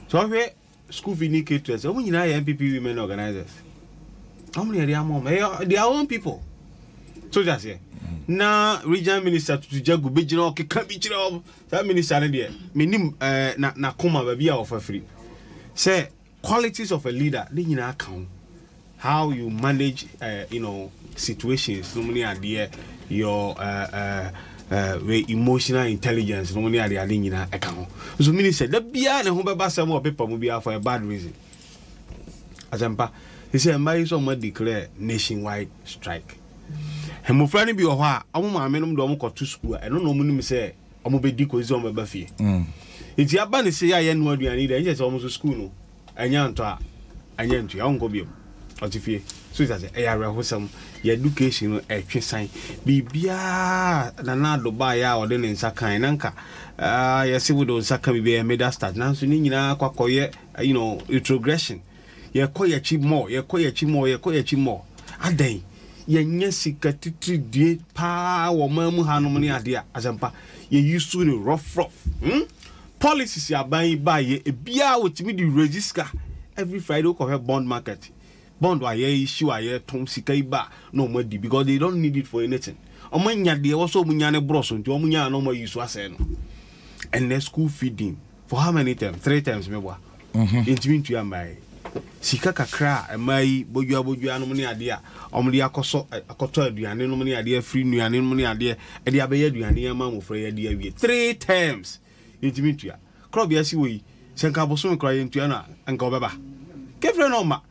So ɔhwɛ school feeding caterers, ɔmo nyinaa yɛ NPP women organizers. Ɔmo na yɛde ama ɔmo, ɛyɛ their own people. So just yɛ na regional minister Tutu Jagu bɛgyina ɔkeka bi kyerɛ ɔmo. Saa minister no deɛ, menim na n'akoma baabi a ɔfa firi sɛ qualities of a leader ne nyinaa ka ho, how you manage situations no mu ne adeɛ, your emotional intelligence no mu ne adeɛ ade nyinaa ɛka ho. Nso minister da biara ne ho bɛba sɛm wɔ paper mu biara for a bad reason. Asɛmpa sɛ mmaa yi sɛ ɔmo declare nationwide strike. Mmɔfra no bi wɔ hɔ a ɔmo maame nom de ɔmo kɔto sukuu a, ɛno na ɔmo nim sɛ ɔmo bɛdi kɔsi sɛ ɔmo bɛba fie. Nti aba ne se yɛ a yɛnoa aduane yi deɛ, ɛnyɛ sɛ ɔmo nso sukuu no ɛnyɛ antɔ a ɛnyɛ ntua, ɔnkɔ biom, ɔte fie. So sɛ ɛyɛ awerɛhosɛm. Yɛ education no ɛtwe san biribiaa. Nana Ado baeɛ a ɔde ne nsa kan na nka yɛse wode wo nsa ka biribi ɛyɛ meda start, nanso ne nyinaa kɔ akɔyɛ retrogression. Yɛkɔ yɛkyi mɔ, yɛkɔ yɛkyi mɔ, yɛkɔ yɛkyi mɔ. Adɛn, yɛnyɛ sika titiridie paa wɔ ɔman mu hanom ne adeɛ a asɛmpa yɛyi so ne rough rough, Policies aban yi baayɛ, ebiara wɔtumi de raise sika. Every Friday wokɔhwɛ bond market, bond a yɛ issue a yɛtɔn, sika yi ba na ɔmo adi because they don't need it for anything. Ɔmo anya deɛ ɛwɔ sɛ ɔmo nya ne borɔ so, nti ɔmo nya na ɔmo ayi so asɛe no. Ɛnɛ school feeding for how many terms? Three terms meboa, yɛntumi ntua mmaa yi sika kakra a mmaa yi bodua bodua nom ne adeɛ a ɔmo de akɔsɔ akɔtɔ aduane nom ne adeɛ afiri nnuane nom ne adeɛ ɛde abɛyɛ aduane ama mmɔfra yi adi awie. Three terms yɛntumi ntua korɔ. Bia si wɔ yi sɛ nka abosome koraa yɛntua no a, nka ɔbɛba kefire na ɔma.